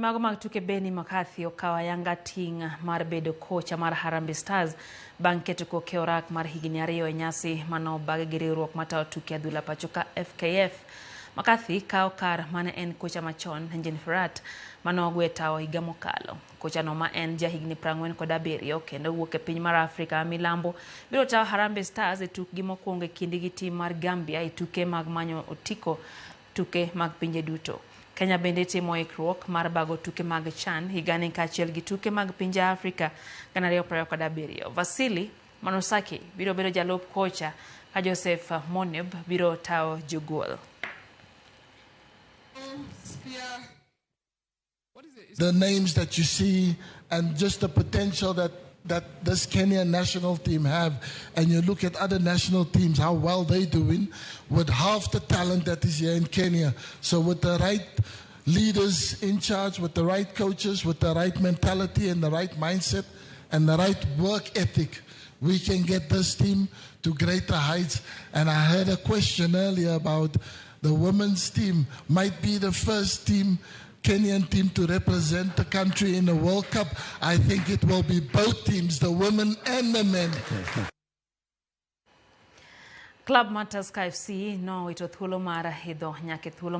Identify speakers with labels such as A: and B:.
A: Mago mag tuke, Benni McCarthy okawo ayanga ting' mar bedo kocha mar Harambee Stars bang' keto koke orak mar higni 2 e nyasi manobagi gi riwruok matayo tuke adhula pacho ka, FKF. McCarthy kawo kar mane en kocha machon, Engin Firat, manogwe tawo higa mokalo. Kochano, ma en jahigni 47 kendo wuok e piny mar Afrika ma Milambo, biro tayo Harambee Stars e tukgi mokwongo e kindgi gi tim mar Gambia e tuke mag manyo otiko tuke mag pinje duto. Kenya bende timo ikruok mar bago tuke mag CHAN higani kaachiel gi tuke mag pinje Afrika 2027. Vasili Manosaki biro bedo jalup kocha ka Joseph Monib biro tayo jogol.
B: The names that you see and just the potential that this Kenyan national team have, and you look at other national teams, how well they're doing with half the talent that is here in Kenya. So with the right leaders in charge, with the right coaches, with the right mentality and the right mindset and the right work ethic, we can get this team to greater heights. And I heard a question earlier about the women's team might be the first team, Kenyan team, to represent the country in the World Cup. I think it will be both teams, the women and the men.
A: Club mar Tusker FC nowito thuolo mar idho nyaka e thuolo.